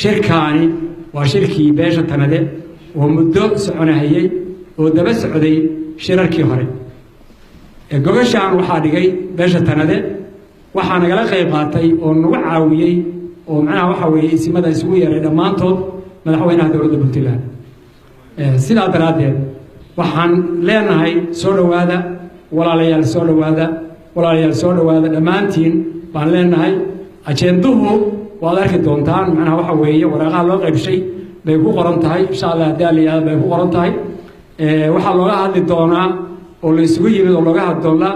Shirkaani waa shirkii beesha Tanade oo muddo soconahayey oo daba socday shirarkii hore. Gogashaan waxaa dhigay beesha Tanade, waxaa nagala qayb qaatay oo nagu caawiyey oo macnaha waxa weeye isimada isugu yeeray dhammaantood madaxweynaha dowladda Puntland. Sidaa daraaddeed waxaan leenahay soo dhowaada walaalayaal, soo dhowaada walaalayaal, soo dhowaada dhammaantiin baan leenahay. Ajenduhu waad arki doontaan, macnaha waxa weeye waraaqaha loo qaybshay bay ku qoran tahay, insha Allah haddii alla yihahdo bay ku qoran tahay. Waxaa looga hadli doonaa oo la isugu yimid oo looga hadli doonaa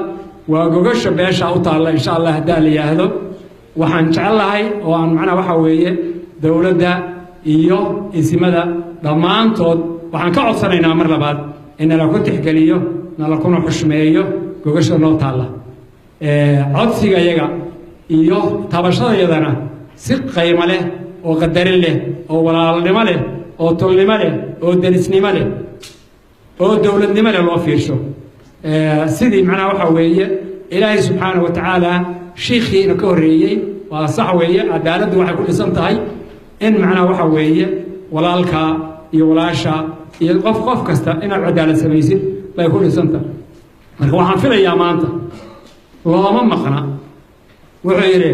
waa gogasha beesha u taalla, insha Allah haddii alla yidhaahdo. Waxaan jecel lahay oo aan macnaha waxa weeye dowladda iyo isimada dhammaantood waxaan ka codsanaynaa mar labaad in nala ku tixgeliyo, nala kuna xushmeeyo gogasha noo taalla. Codsigayaga iyo tabashadayadana si qaymo leh oo qadarin leh oo walaalnimo leh oo tolnimo leh oo derisnimo leh oo dowladnimo leh loo fiirsho. Sidii macnaha waxa weeye Ilaahay subxaana wa tacaala shiikhiina ka horreeyey waa sax weeye, cadaaladdu waxay ku dhisan tahay in macnaha waxa weeye walaalka iyo walaasha iyo qof kasta inaad cadaalad samaysid bay ku dhisan tahay. Marka waxaan filayaa maanta looma maqna, wuxuu yidhi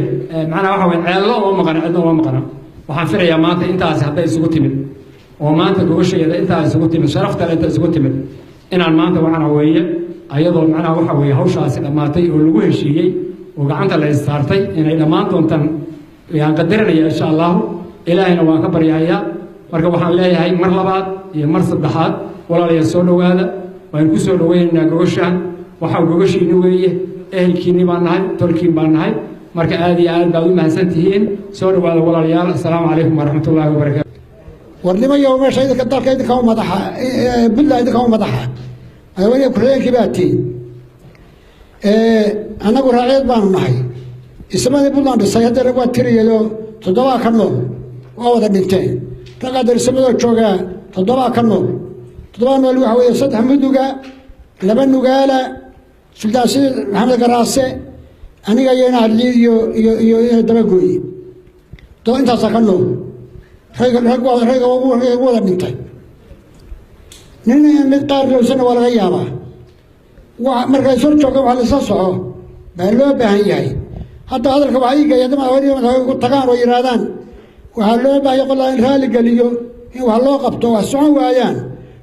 macnaha waxa weye ceello uma maqna, cidna uma maqna. Waxaan filayaa maanta intaasi hadday isugu timid oo maanta gogosheeda intaa isugu timid, sharaftale inta isugu timid, inaan maanta waxaana weeye ayadoo macnaha waxa weeye hawshaasi dhammaatay oo lagu heshiiyey oo gacanta la issaartay inay dhammaan doontaan yaan qadarinaya, insha Allahu. Ilaahayna waan ka baryahayaa. Marka waxaan leeyahay mar labaad iyo mar saddexaad, walaalayaal, soo dhowaada. Waan ku soo dhoweynaynaa gogoshaan, waxaa gogashiinni weeye, ehelkiinni baan nahay, tolkiin baan nahay. Marka aad iyo aad baad u mahadsan tihiin, soo dhowaada walaalayaal. Assalaamu calaykum waraxmatullaahi wabarakaatu. Warnimayo meesha idinka dalka idinka u madaxa, Puntland idinka u madaxa, madaxweyne ku-xigeenkii baa tii, annagu raaciyeed baanu nahay. Ismadii Puntland dhisay haddana waa tiriyado, 7 ka nool, waa wada dhinteen. Raggaa darisamadoo joogaa 7 ka nool. 7 nool waxa weeye 3 Muduga, 2 Nugaala, Suldaan Siciid Maxamed Garaase, aniga iyo ina Hadli iyo ina Dabagooye, intaasaa ka nool. Ragga wada dhintay, nin mid qaar lowsana waa laga yaabaa. Marka is hor jooga wax laisla soco baa loo baahan yahay. Hadda hadalka waxaa ii geeya madaxweyne madaxweyne ku tagaan oo yidhaahdaan waxaa loo baahanya qolaa in raali geliyo, in wax loo qabto. Wax socon waayaan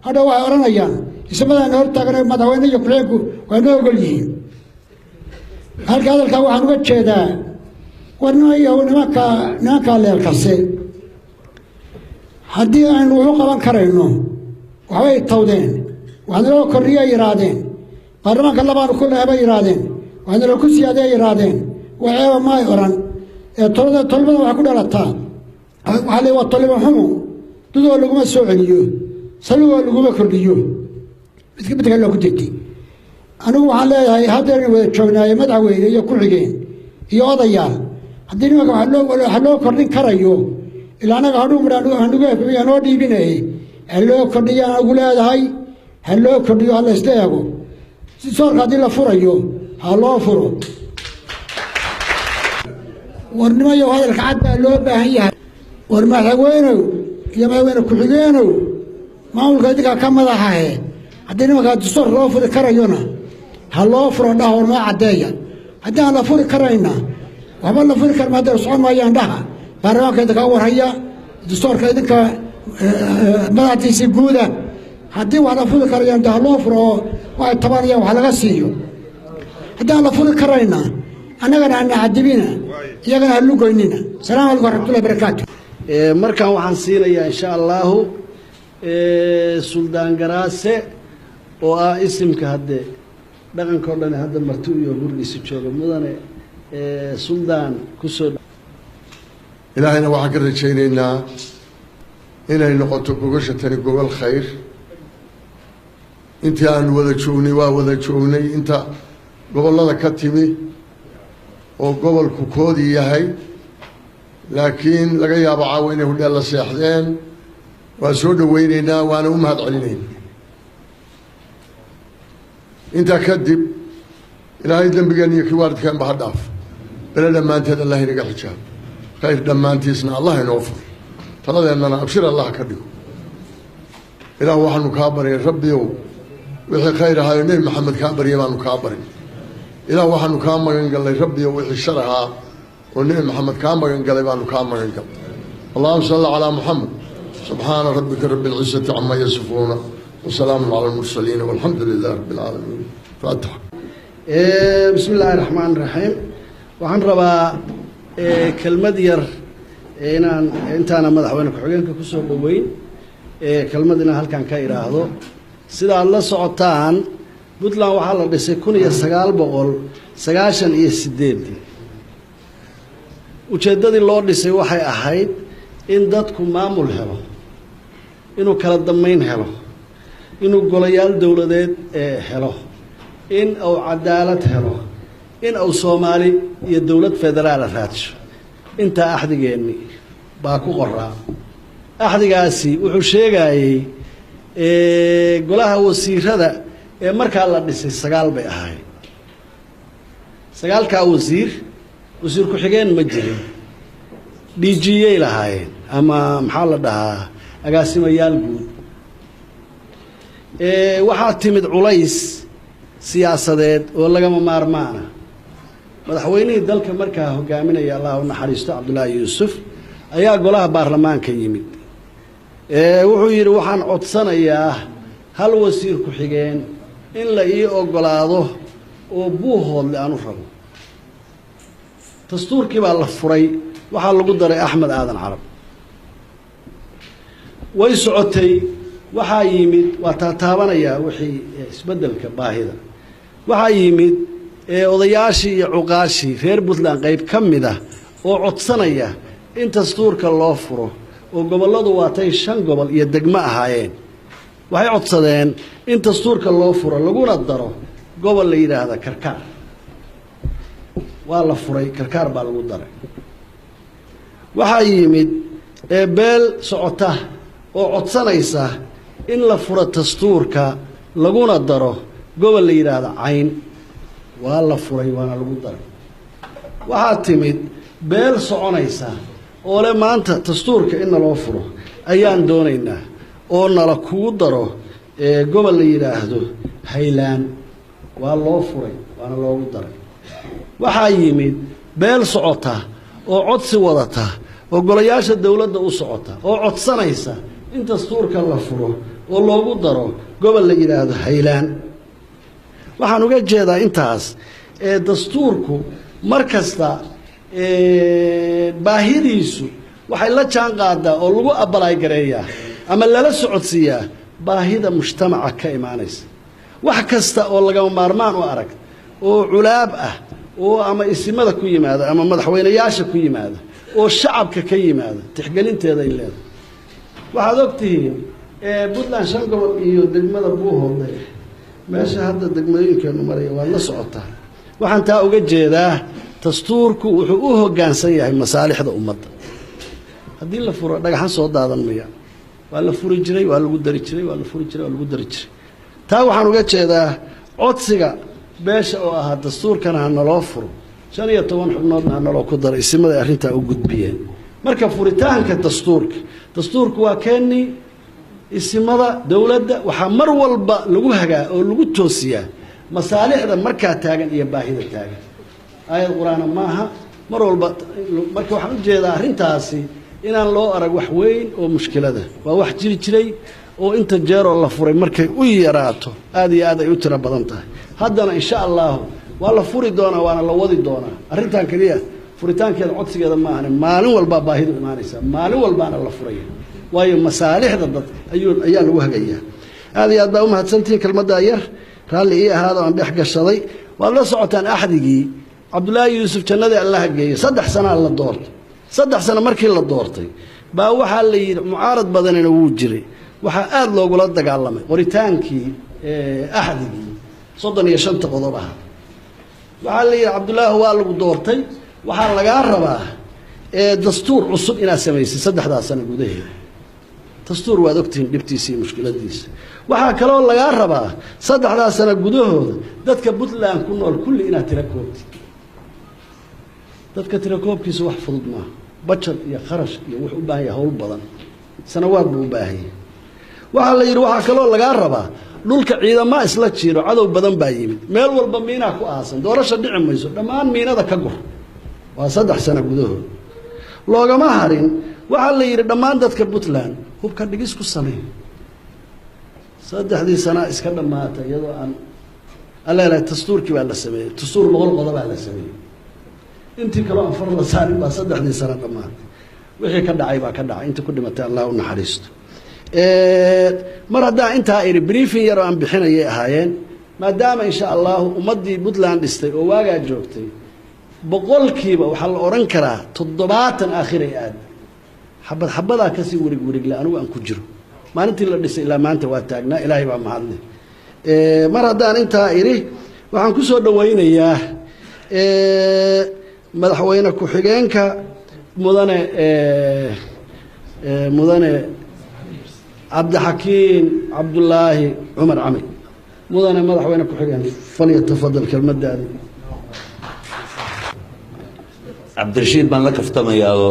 hadha waxay odhanayaan ismadaan hor taagan, madaxweyne iyo ku-xigeenku waa noo ogol yihiin. Halka hadalkaa waxaan uga jeedaa, war nimayahow, nimankaa Leelkase haddii aynu wuxu qaban karayno, waxbay tawdeen, wax naloo kordhiyay yidhaahdeen, baarlamaanka labaanu ku lehay bay yidhaahdeen, wax naloo ku siyaadey yidhaahdeen, waxeeba maay odhan. Ee tolada tolmada waxay ku dhalataa, waxaa le waa tolimo xumo, dudoo laguma soo celiyo, salugoo laguma kordhiyo, mid kale loo ku degtay. Anigu waxaan leeyahay haddeerna wada joognaaye, madaxweyne iyo ku-xigeen iyo odayaal, haddii nimanka wax loo kordhin karayo, ilaa annaga hadhuu midhanuga noo dhiibinayay, ha loo kordhiyo aan ugu leedahay, ha loo kordhiyo, ha la isla eego si soorka haddii la furayo ha loo furo. War nimayow, hadalka cad baa loo baahan yahay. War madaxweynow iyo madaxweyne ku-xigeenow, maamulka idinkaa ka madaxahe, haddii nimankaa dastuur loo furi karayona ha loo furo dhaha, war noo caddeeya. Haddii aan la furi karayna, waxba la furi karma haddee socon maayaan dhaha. Baarlamaanka idinkaa warhaya, dastuurka idinka madaxdiisii guuda, haddii wax la furi karayaan de ha loo furo oo waxay tabanayaan wax laga siiyo. Haddii aan la furi karayna, annagana hana cadibina, iyagana ha lugoynina. Asalaamu calaykum waraxmatullahi barakaatu. Markaan waxaan siinayaa insha Allahu Suldaan Garaase oo ah isimka haddee dhaqanka o dhan hadda marti iyo gurigiisa jooga. Mudane Suldaan, kusoo. Ilaahayna waxaan ka rajaynaynaa inay noqoto gogasha tani gogol khayr. Intii aanu wada joognay waa wada joognay, inta gobollada ka timi oo gobolku koodii yahay, laakiin laga yaabo caawa inay hudheel la seexdeen, waa soo dhaweyneynaa, waana u mahad celinayna. Intaa kadib Ilaahay dembigeen iyo kii waalidkeenba ha dhaaf, bele dhammaanteed Allah inaga xijaab, khayr dhammaantiisna Allah inoo fur. Taladeennana abshir Allah ka dhigo. Ilaah waxaanu kaa baryay Rabbiyow, wixii khayr ahaayo Nebi Maxamed kaa baryay baanu kaa barin. Ilaah waxaanu kaa magan gallay Rabbiyow, wixii shar ahaa oo Nebi Maxamed kaa magan galay baanu kaa magan gallay. Allahuma salli calaa Muxamed. Subxaana rabbika rabbi alcizati camaa yasifuuna, wasalaamun cala almursaliin, walxamdu lilahi rabbi alcaalamiin. Faatixa. Bismi illaahi raxmaan raxiim. Waxaan rabaa kelmad yar inaan intaana madaxweyne ku-xigeenka kusoo dhoweyn kelmad inaan halkan ka idhaahdo. Sida aada la socotaan, Puntland waxaa la dhisay 1998-dii. Ujeeddadii loo dhisay waxay ahayd in dadku maamul helo, inuu kala damayn helo, inuu golayaal dowladeed helo, in uu cadaalad helo, in uu Soomaali iyo dowlad federaala raadsho. Intaa axdigeenni baa ku qoraa. Axdigaasi wuxuu sheegayey golaha wasiirada ee markaa la dhisay 9 bay ahayd. 9-kaa wasiir, wasiir ku-xigeen ma jirin, DG-yay lahaayeen ama maxaa la dhahaa, agaasimayaal guud. Waxaa timid culays siyaasadeed oo lagama maarmaana. Madaxweynihii dalka markaa hogaaminaya, Allah u naxariisto, Cabdullaahi Yuusuf, ayaa golaha baarlamaanka yimid. Wuxuu yidhi: "Waxaan codsanayaa hal wasiir ku-xigeen in la ii ogolaado oo Buuhoodle aan u rabo." Dastuurkii baa la furay, waxaa lagu daray Axmed Aadan Carab. Way socotay. Waxaa yimid, waa taataabanayaa wixii isbeddelka baahida, waxaa yimid odayaashii iyo cuqaashii reer Puntland qayb ka mid ah oo codsanaya in dastuurka loo furo, oo gobolladu waatay 5 gobol iyo degmo ahaayeen. Waxay codsadeen in dastuurka loo furo laguna daro gobol la yidhaahda Karkaar. Waa la furay, Karkaar baa lagu daray. Waxaa yimid beel socota oo codsanaysa in la furo dastuurka laguna daro gobol la yidhaahda Cayn. Waa la furay, waana lagu daray. Waxaa timid beel soconaysa oo le: "Maanta dastuurka in naloo furo ayaan doonaynaa oo nala kugu daro gobol la yidhaahdo Haylaan." Waa loo furay, waana loogu daray. Waxaa yimid beel socota oo codsi wadata oo golayaasha dowladda u socota oo codsanaysa in dastuurka la furo oo loogu daro gobol la yidhaahdo Haylaan. Waxaan uga jeedaa intaas, dastuurku mar kasta baahidiisu waxay la jaan qaadaa oo lagu apply gareeyaa ama lala socodsiiyaa baahida mujtamaca ka imaanaysa. Wax kasta oo lagama maarmaan u arag oo culaab ah oo ama isimada ku yimaada ama madaxweynayaasha ku yimaada oo shacabka ka yimaada, tixgelinteeda ay leedahay. Waxaad og tihiin Puntland 5 gobol iyo degmada Buuhoodle, meesha hadda degmooyinkeenu maraya waad la socotaa. Waxaan taa uga jeedaa, dastuurku wuxuu u hoggaansan yahay masaalixda ummadda. Haddii la furo, dhagaxan soo daadan maya. Waa la furi jiray, waa lagu dari jiray, waa la furi jiray, waa lagu dari jiray. Taa waxaan uga jeedaa codsiga beesha oo ahaa dastuurkana ha naloo furo, 15 xubnoodna ha naloo ku daro, isimaday arrintaa u gudbiyeen. Marka furitaanka dastuurka, dastuurku waa keenii isimada dowladda, waxaa mar walba lagu hagaa oo lagu toosiyaa masaalixda markaa taagan iyo baahida taagan. Aayad qur-aana maaha mar walba. Marka waxaan ujeedaa arrintaasi inaan loo arag wax weyn oo mushkilada. Waa wax jiri jiray oo inta jeeroo la furay markay u yaraato aada iyo aad ay u tiro badan tahay. Haddana insha Allahu waa la furi doonaa, waana la wadi doonaa. Arrintan keliya furitaankeeda codsigeeda maahane, maalin walbaa baahidu imaanaysaa, maalin walbaana la furaya, waayo masaalixda dadka ayaa lagu hagayaa. Aad iyo aad baa umahadsantihiin. Kelmaddaa yar raalli ii ahaada aan dhex gashaday. Waad la socotaan axdigii Cabdullaahi Yuusuf, jannadii Allaha geeyey, 3 sanaa la doortay. 3 sano markii la doortay baa waxaa la yidhi, mucaarad badanina wuu jiray, waxaa aada loogula dagaalamay qoritaankii axdigii 35-ta qodob aha. Waxaa la yidhi: "Cabdullaahi, waa lagu doortay, waxaa lagaa rabaa dastuur cusub inaad samaysay 3-daa sano gudaheeda. Dastuur waad ogtihiin dhibtiisa iyo mushkiladiisa. Waxaa kaloo lagaa rabaa 3-daa sano gudahooda dadka Puntland ku nool kulli inaad tira koobtid." Dadka tira koobkiisa wax fudud maaha. Bajad iyo kharash iyo wuxuu u baahan yahay hawl badan, sanawaad buu u baahan yahay. Waxaa la yidhi waxaa kaloo lagaa rabaa dhulka ciidamaa isla jiro, cadow badan baa yimid, meel walba miinaa ku aasan, doorasha dhici mayso, dhammaan miinada ka gur. Waa 3 sano gudahood loogama harin. Waxaa la yidhi dhammaan dadka Puntland hubka dhigis ku samee. 3dii sana iska dhammaatay iyadoo aan alleelahay. Dastuurkii baa la sameeyey, dastuur 100 qodobaa la sameeyey, intii kaloo aan far la saarin baa 3dii sano dhammaatay. Wixii ka dhacay baa ka dhacay, intii ku dhimatay Allah u naxariisto. Mar haddaan intaa idhi, briefing yaroo aan bixinayay ahaayeen, maadaama insha allahu ummaddii Puntland dhistay oo waagaa joogtay boqolkiiba waxaa la odhan karaa 70 aakhiray aad xabad xabadaa kasii warig warigle, anigu aan ku jiro maalintii la dhisay ilaa maanta waa taagnaa, Ilaahay baa mahadle. Mar haddaan intaa idhi, waxaan ku soo dhawaynayaa madaxweyne ku-xigeenka mudane Cabdixakiin Cabdulaahi Cumar Camey. Mudane madaxweyne ku-xigeen, falyatafadal, kelmadaadi. Cabdirashiid baan la kaftamayaao,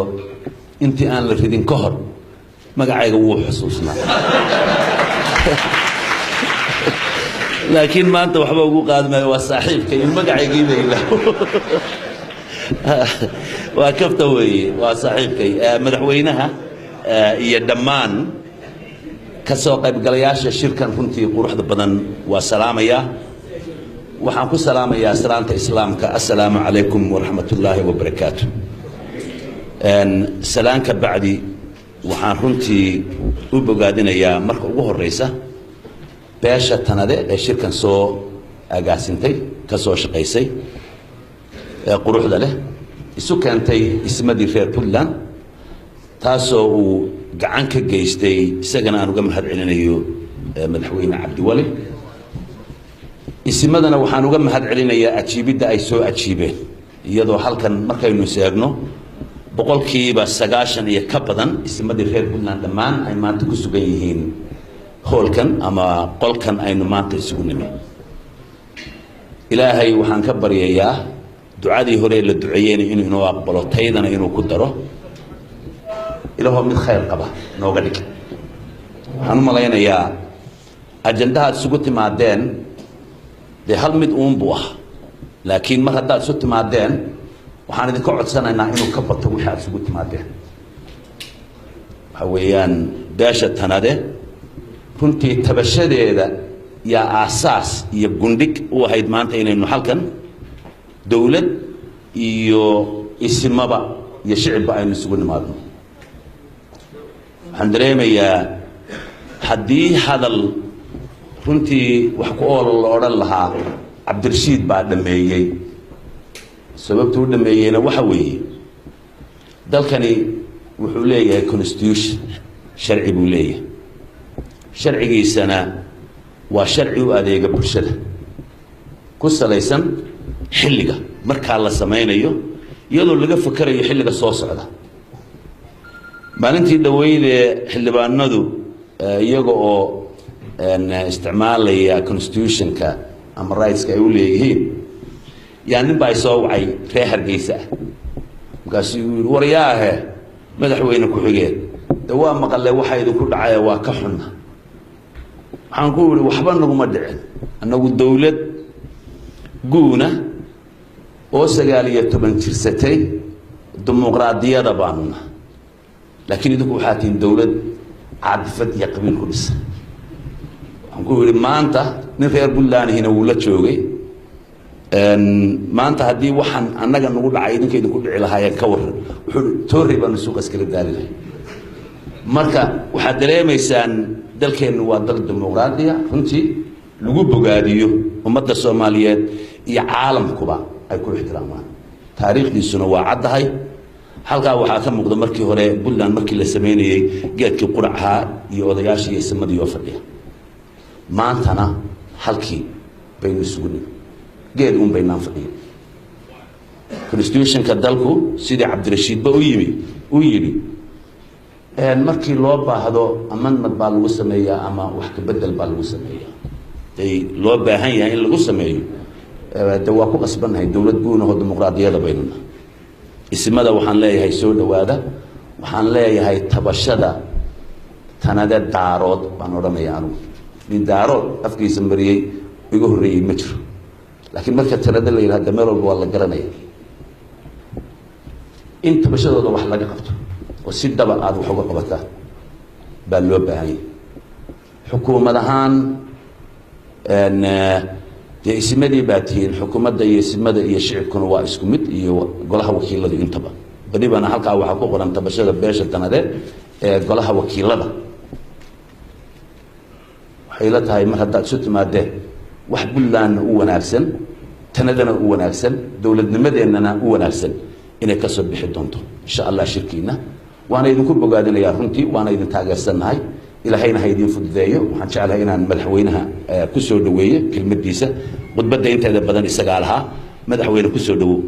intii aan la ridin ka hor magacayga wuu xusuusnaa, laakiin maanta waxba ugu qaadi maayo. Waa saaxiibka in magacaygiiba ilaawo, waa kafta weeye, waa saaxiibkay. Madaxweynaha iyo dhammaan ka soo qaybgalayaasha shirkan runtii quruxda badan waa salaamayaa. Waxaan ku salaamayaa salaanta Islaamka, assalaamu calaykum waraxmat ullaahi wabarakaatu. Salaan ka bacdi, waxaan runtii u bogaadinayaa marka ugu horeysa beesha Tanade ee shirkan soo agaasintay, ka soo shaqaysay, ee quruxda leh isu keentay ismadii reer Puntland, taasoo uu gacan ka geystay, isagana aan uga mahad celinayo madaxweyne Cabdiwali. Isimadana waxaan uga mahad celinayaa ajiibidda ay soo ajiibeen, iyadoo halkan markaynu is eegno 90% iyo ka badan isimadii reer Puntland dhammaan ay maanta ku sugan yihiin hoolkan ama qolkan aynu maanta isugu nimi. Ilaahay waxaan ka baryayaa ducadii hore la duceeyeyna inuu inoo aqbalo, taydana inuu ku daro. Ilahoo mid khayr qaba nooga dhig. Waxaan u malaynayaa ajandahaad isugu timaadeen dee hal mid uun buu ah, laakiin mar haddaad isu timaadeen waxaan idinka codsanaynaa inuu ka bato wixii aad isugu timaadeen. Waxa weeyaan beesha Tanade runtii tabashadeeda yaa aasaas iyo gundhig u ahayd maanta inaynu halkan dowlad iyo isimaba iyo shicibba aynu isugu nimaadno. Waxaan dareemayaa haddii hadal runtii wax ku ool la odhan lahaa, Cabdirashiid baa dhameeyey. Sababtuu u dhameeyeyna waxa weeye, dalkani wuxuu leeyahay constitution, sharci buu leeyahay, sharcigiisana waa sharci u adeega bulshada, ku salaysan xilliga markaa la samaynayo, iyadoo laga fakerayo xilliga soo socda. Maalintii dhaweydee xildhibaanadu iyaga oo isticmaalaya constitutionka ama rightska ay u leeyihiin, yaa nin baa soo wacay reer Hargeysa ah, markaasuu yihi, waryaahe madaxweyne ku-xigeen, de waa maqale waxa idinku dhacay, waa ka xunna. Waxaan ku yihi, waxba naguma dhicin, annagu dowlad guuna oo 19 jirsatay dimuqraadiyada baanuna, laakiin idinku waxaa tihiin dowlad caadifad iyo qabiil ku dhisan. Waxaan ku yihi, maanta nin reer Puntlandhina wuu la joogay, maanta haddii waxaan annaga nagu dhacay idinka idinku dhici lahaayeen ka waran? Wuxuu toorey baanu suuqa iskala daali lahay. Marka waxaad dareemaysaan dalkeennu waa dal dimuqraadiya, runtii lagu bogaadiyo, ummadda Soomaaliyeed iyo caalamkuba ay ku ixtiraamaan, taariikhdiisuna waa caddahay. Halkaa waxaa ka muuqda markii hore Puntland markii la sameynayey geedkii quracahaa iyo odayaashii iyo isimadii oo fadhiya, maantana halkii baynu isugu nimi, geed uun baynaan fadhiya. Constitutionka dalku sidii Cabdirashiidba u yimi u yidhi, markii loo baahdo amendment baa lagu sameeyaa ama wax ka bedel baa lagu sameeyaa, day loo baahan yahay in lagu sameeyo, de waa ku qasbannahay, dowlad guunahoo dimuqraadiyada baynuna. Isimada waxaan leeyahay soo dhawaada. Waxaan leeyahay tabashada Tanade Daarood baan odhanaya anugu. Nin Daarood afkiisa mariyey iga horreeyey ma jiro, laakiin marka Tanade la yidhahda meel walba waa la garanaya. In tabashadooda wax laga qabto oo si dhaba aada wax uga qabataa baa loo baahan yahay. Xukuumad ahaan dee isimadii baa tihiin, xukuumadda iyo isimada iyo shicibkuna waa isku mid, iyo golaha wakiiladu intaba. Beribana halkaa waxaa ku qoran tabashada beesha Tanade ee golaha wakiilada. Waxay la tahay mar haddaad isu timaadeen wax Puntlandna u wanaagsan, Tanadana u wanaagsan, dowladnimadeennana u wanaagsan inay ka soo bixi doonto insha Allah shirkiina. Waana idinku bogaadinayaa runtii, waana idin taageersannahay. Ilaahayna ha idin fududeeyo. Waxaan jeclahay inaan madaxweynaha ku soo dhaweeyo kelmaddiisa. Khudbadda inteeda badan isagaa lahaa. Madaxweyne, ku soo dhawow.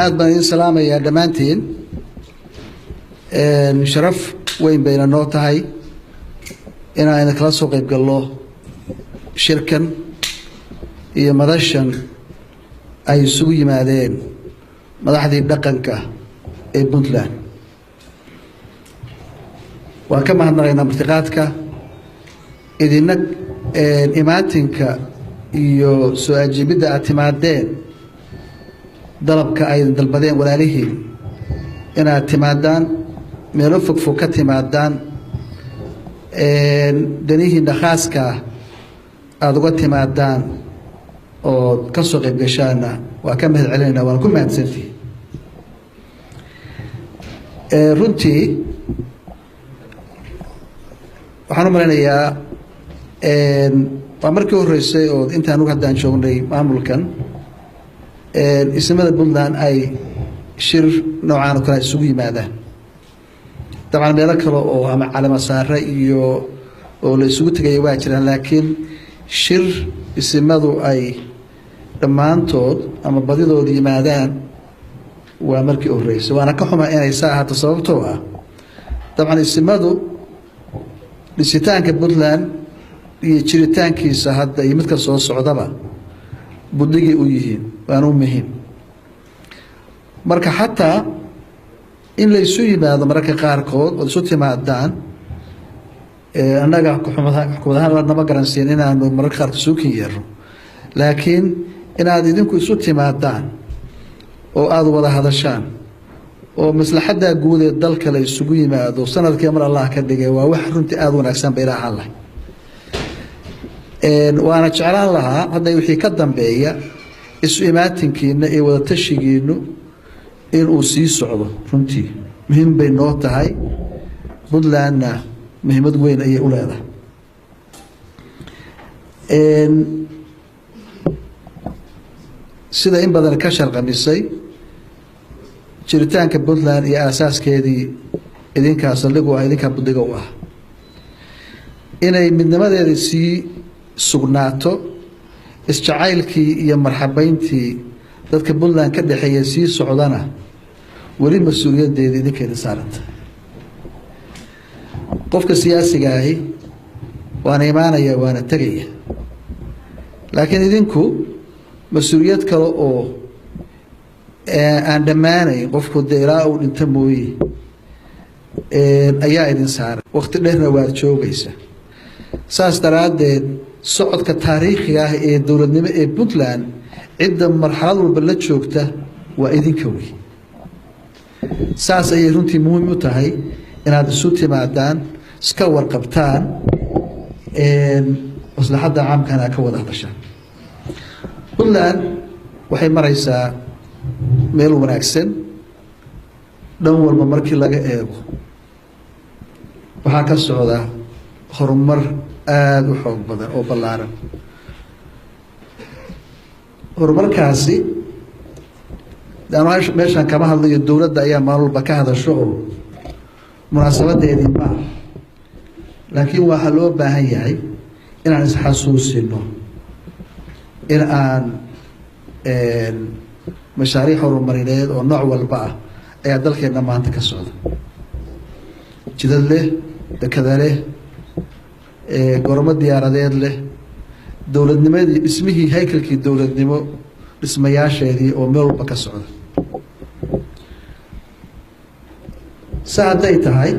Aad baan idin salaamayaa dhammaantiin. Sharaf weyn bayna noo tahay inaan idinkala soo qayb gallo shirkan iyo madashan ay isugu yimaadeen madaxdii dhaqanka ee Puntland. Waan ka mahadnaqaynaa martiqaadka idina, imaatinka iyo soo ajiibidda aad timaadeen dalabka ay dalbadeen walaalihiin inaad timaadaan, meelo fogfog ka timaadaan, danihiina khaaskaa aada uga timaadaan ood ka soo qayb gashaana, waa ka mahad celinayna, waana ku mahadsantihi runtii. Waxaan u malaynayaa waa markii horreysay oo intaan anugu haddaan joognay maamulkan isimada Puntland ay shir noocaan oo kale isugu yimaadaan. Dabcan meelo kale oo ama calama saare iyo oo la isugu tegaya waa jiraan, laakiin shir isimadu ay dhammaantood ama badidood yimaadaan waa markii horreysay. Waana ka xumaa inay saa ahaato, sababtoo ah dabcan isimadu dhisitaanka Puntland iyo jiritaankiisa hadda iyo midka soo socdaba buddigay u yihiin, waana u muhiim. Marka xataa in la isu yimaado mararka qaarkood ood isu timaadaan, annaga xukuumad ahaan nama garansiin inaanu mararka qaarkood isugu yeerno, laakiin inaad idinku isu timaadaan oo aada wada hadashaan oo maslaxadda guud ee dalka la isugu yimaado sanadkii mar Allah ka dhigay, waa wax runtii aada wanaagsan bay ilaahaan lahay. Waana jeclaan lahaa hadda wixii ka dambeeya isu imaatinkiina iyo wadatashigiinu inuu sii socdo. Runtii muhiim bay noo tahay, Puntlandna muhiimad weyn ayay u leedahay. Sida in badan ka sharqamisay jiritaanka Puntland iyo aasaaskeedii idinkaa saldhig u ah, idinkaa buddiga u ah. Inay midnimadeeda sii sugnaato, isjacaylkii iyo marxabeyntii dadka Puntland ka dhexeeya sii socdana, weli mas-uuliyaddeeda idinkeeda saaranta. Qofka siyaasiga ahi waana imaanaya waana tegaya, laakiin idinku mas-uuliyad kale oo aan dhammaanayn, qofku dee ilaa uu dhinto mooye, ayaa idin saaran. Wakti dheerna waad joogaysa. Saas daraaddeed socodka taariikhiga ah ee dowladnimo ee Puntland cidda marxalad walba la joogta waa idinka wey. Saas ayay runtii muhiim u tahay inaad isu timaadaan, iska warqabtaan, maslaxadda caamkana ka wada hadashaan. Puntland waxay maraysaa meel wanaagsan dhan walba markii laga eego. Waxaa ka socda horumar aada u xoog badan oo ballaaran. Horumarkaasi anu meeshaan kama hadlayo, dowladda ayaa maalin walba ka hadasho oo munaasabadeedii ma, laakiin waxaa loo baahan yahay inaan isxasuusino in aan mashaariic horumarineed oo nooc walba ah ayaa dalkeenna maanta ka socda, jidad leh, dekada leh, goramo diyaaradeed leh, dowladnimadii dhismihii haykalkii dowladnimo Dhismayaasheedii oo meel walba ka socda. Sa hadday tahay,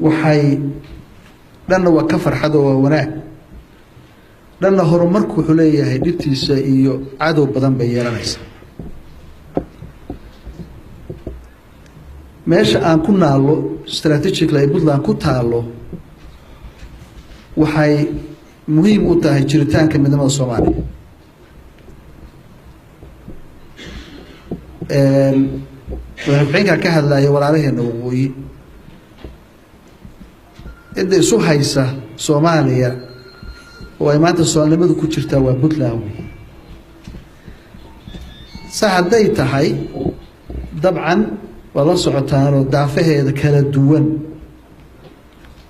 waxay dhanna waa ka farxad oo waa wanaag, dhanna horumarku wuxuu leeyahay dhibtiisa iyo cadow badan bay yeelanaysaa. Meesha aan ku naallo strategically ay Puntland ku taallo waxay muhiim u tahay jiritaanka midnimada Soomaaliya. Madaxweynaha ka hadlaya walaalaheena waqooyi, cidda isu haysa Soomaaliya oo ay maanta soomaalinimadu ku jirtaa waa Puntland wey. Sa hadday tahay, dabcan waa la socotaanoo daafaheeda kala duwan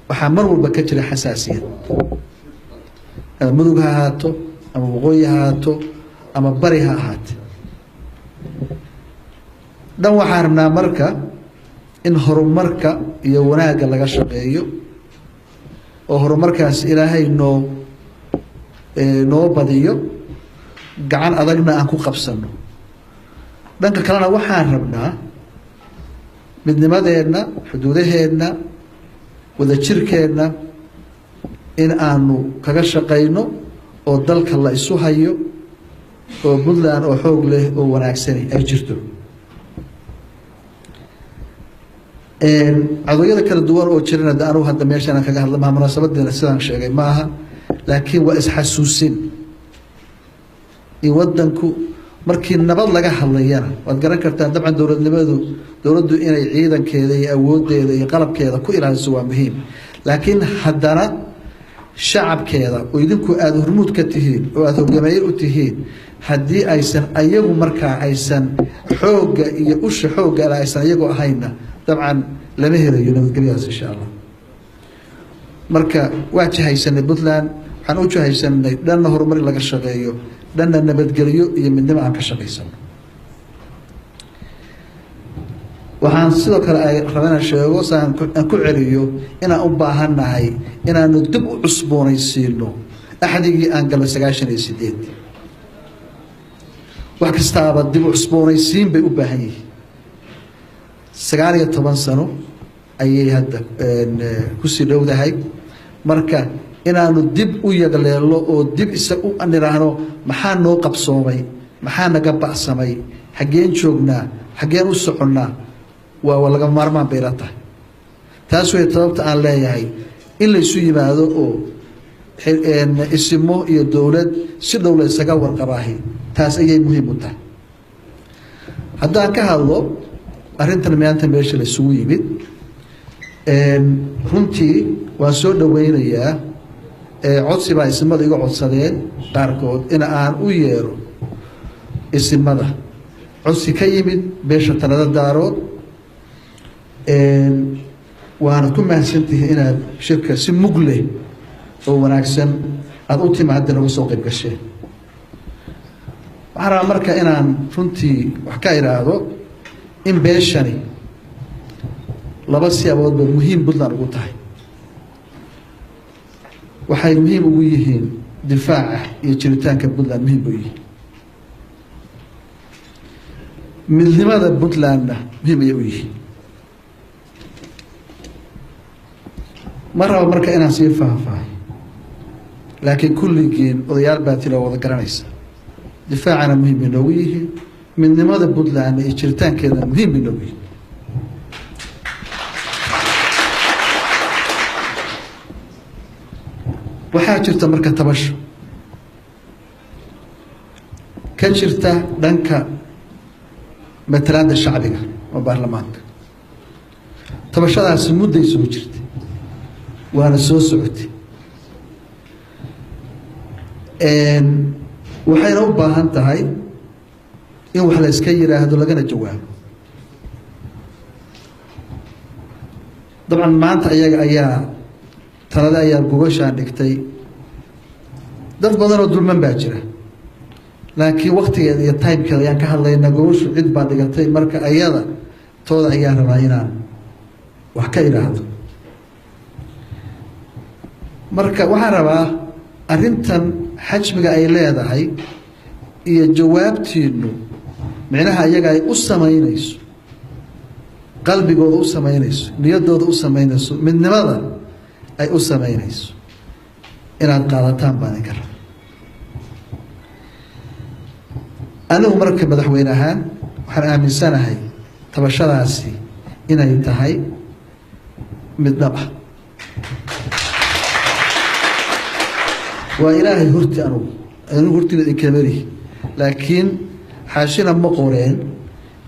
waxaa mar walba ka jira xasaasiyad, ama mudug ha ahaato, ama waqooyi ha ahaato, ama bari ha ahaate. Dhan waxaan rabnaa marka in horumarka iyo wanaagga laga shaqeeyo oo horumarkaas Ilaahay noo badiyo, gacan adagna aan ku qabsano. Dhanka kalena waxaan rabnaa midnimadeenna, xuduudaheenna, wadajirkeenna in aanu kaga shaqayno oo dalka la isu hayo oo Puntland oo xoog leh oo wanaagsani ay jirto. Cadooyada kala duwan oo jirana de anugu hadda meeshaan kaga hadla maha, munaasabadeena sidaan sheegay ma aha, laakiin waa isxasuusin in wadanku markii nabad laga hadlayana waad garan kartaan. Dabcan dowladnimadu, dowladdu inay ciidankeeda iyo awoodeeda iyo qalabkeeda ku ilaaliso waa muhiim, laakiin haddana shacabkeeda oo idinku aada hormuud ka tihiin oo aada hogaamiye u tihiin, haddii aysan ayagu markaa aysan xoogga iyo usha xoogga ale aysan iyagu ahaynna, dabcan lama helayo nabadgelyadaas insha Allah. Marka waa jahaysanay Puntland, waxaan u jahaysanay dhanna horumar in laga shaqeeyo, dhanna nabadgelyo iyo midnimo aan ka shaqaysano. Waxaan sidoo kale ay raba inaan sheego si aan ku celiyo inaan u baahannahay inaanu dib u cusboonaysiino axdigii aan galnay 98. Wax kastaaba dib u cusboonaysiin bay u baahan yihiin. 19 sano ayay hadda kusii dhowdahay. Marka inaanu dib u yagleelno oo dib isa u nidhaahno maxaa noo qabsoomay, maxaa naga ba'samay, xaggeen joognaa, xaggeen u soconnaa, waa laga maarmaan bay ila tahay. Taas way sababta aan leeyahay in la isu yimaado oo isimo iyo dowlad si dhow la isaga warqabaahi, taas ayay muhiim u tahay. Haddaan ka hadlo arrintan maanta meesha la isugu yimid, runtii waan soo dhoweynayaa. Codsi baa isimada iga codsadeen qaarkood in aan u yeero isimada, codsi ka yimid beesha Talada Daarood. Waanad ku mahadsantihiin inaad shirka si mug leh oo wanaagsan aada u timaadeen uga soo qayb gasheen. Waxaan rabaa marka inaan runtii wax ka idhaahdo in beeshani laba siyaaboodba muhiim Puntland ugu tahay. Waxay muhiim ugu yihiin difaaca iyo jiritaanka Puntland, muhiim bay u yihiin midnimada Puntlandna, muhiim ayay u yihiin. Ma raba marka inaan sii faahfaahay, laakiin kulligiin odayaal baa tiro wada garanaysa. Difaacana muhiim bay noogu yihiin, midnimada Puntlandna iyo jiritaankeedana muhiim bay noogu yihiin. Waxaa jirta marka tabasho ka jirta dhanka matalaadda shacbiga oo baarlamaanka. Tabashadaasi mudday soo jirtay waana soo socotay, waxayna u baahan tahay in wax la iska yidhaahdo lagana jawaabo. Dabcan maanta ayaga ayaa talada ayaa gogashaan dhigtay, dad badan oo dulman baa jira, laakiin waktigeeda iyo timekeeda ayaan ka hadlaynaa. Gogashu cid baa dhigatay, marka ayada tooda ayaan rabaa inaan wax ka idhaahdo. Marka waxaan rabaa arrintan Xajmiga ay leedahay iyo jawaabtiinu micnaha iyaga ay u samaynayso, qalbigooda u samaynayso, niyaddooda u samaynayso, midnimada ay u samaynayso, inaad qaadataan baan idinka raba. Anigu marka madaxweyne ahaan waxaan aaminsanahay tabashadaasi inay tahay mid dhab ah. Waa Ilaahay horti, anugu hortiina idinkama lihi, laakiin xaashina ma qoreen,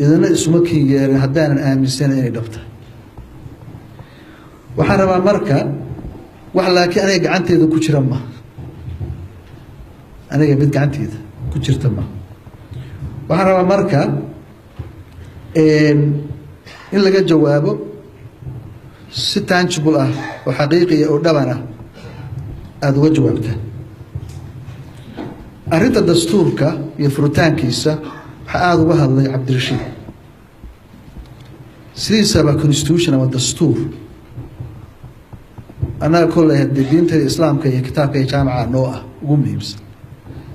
idina isuma kin yeelin haddaanan aaminsanayn inay dhab tahay. Waxaan rabaa marka wax, laakiin aniga gacanteeda ku jira ma, aniga mid gacanteeda ku jirta ma. Waxaan rabaa marka in laga jawaabo si tangible ah oo xaqiiqiya oo dhaban ah aada uga jawaabtaan. Arrinta dastuurka iyo furitaankiisa waxaa aada uga hadlay Cabdirashiid. Sidiisaba constitution ama dastuur annaga kolley haddii diinta Islaamka iyo kitaabka iyo jaamaca noo ah ugu muhiimsan,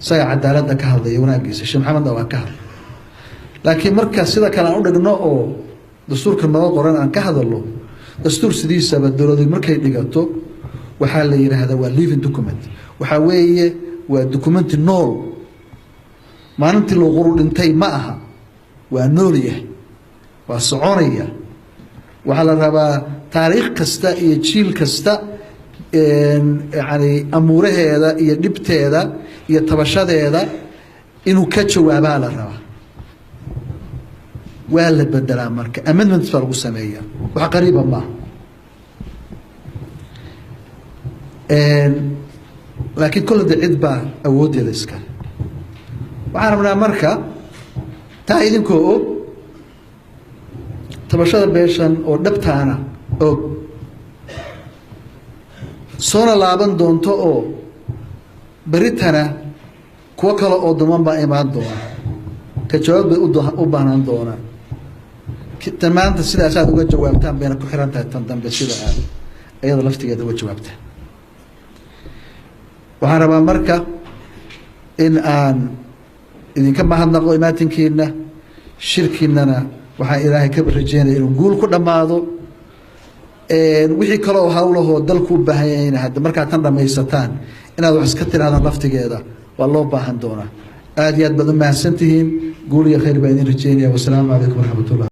isaga cadaaladda ka hadlaya, wanaagiisa, Sheekh Maxamedna waa ka hadlay. Laakiin marka sida kale aan u dhigno oo dastuurka noo qoran aan ka hadalno, dastuur sidiisaba dowladu markay dhigato waxaa la yidhaahdaa waa living document. Waxaa weeye waa documenti nool, maalintii luquru dhintay ma aha, waa nool yahay, waa soconaya. Waxaa la rabaa taariikh kasta iyo jiil kasta, yani amuuraheeda iyo dhibteeda iyo tabashadeeda inuu ka jawaabaa la rabaa. Waa la bedelaa marka, amendments baa lagu sameeyaa, wax qariiba maaha. Laakiin kolle de cid baa awooddeeda iskale. Waxaan rabnaa marka taa idinkoo og tabashada beeshan oo dhabtaana og, soona laaban doonto oo beritana kuwo kale oo duman baa imaan doona, ka jawaab bay u baahnaan doonaan. Tan maanta sidaas aad uga jawaabtaan bayna ku xiran tahay tan dambe sida aad iyada laftigeeda uga jawaabtaan. Waxaan rabaa marka in aan idinka mahadnaqo imaatinkiina, shirkiinana waxaan Ilaahay ka rajeynaya inuu guul ku dhammaado. Wixii kale oo hawlahoo dalku u baahan yahayna hadda markaad tan dhamaysataan inaad wax iska tirahdaan laftigeeda waa loo baahan doonaa. Aada iyo aad baad u mahadsan tihiin, guul iyo khayr baa idin rajeynaya. Wasalaamu calaykum waraxmat ullah.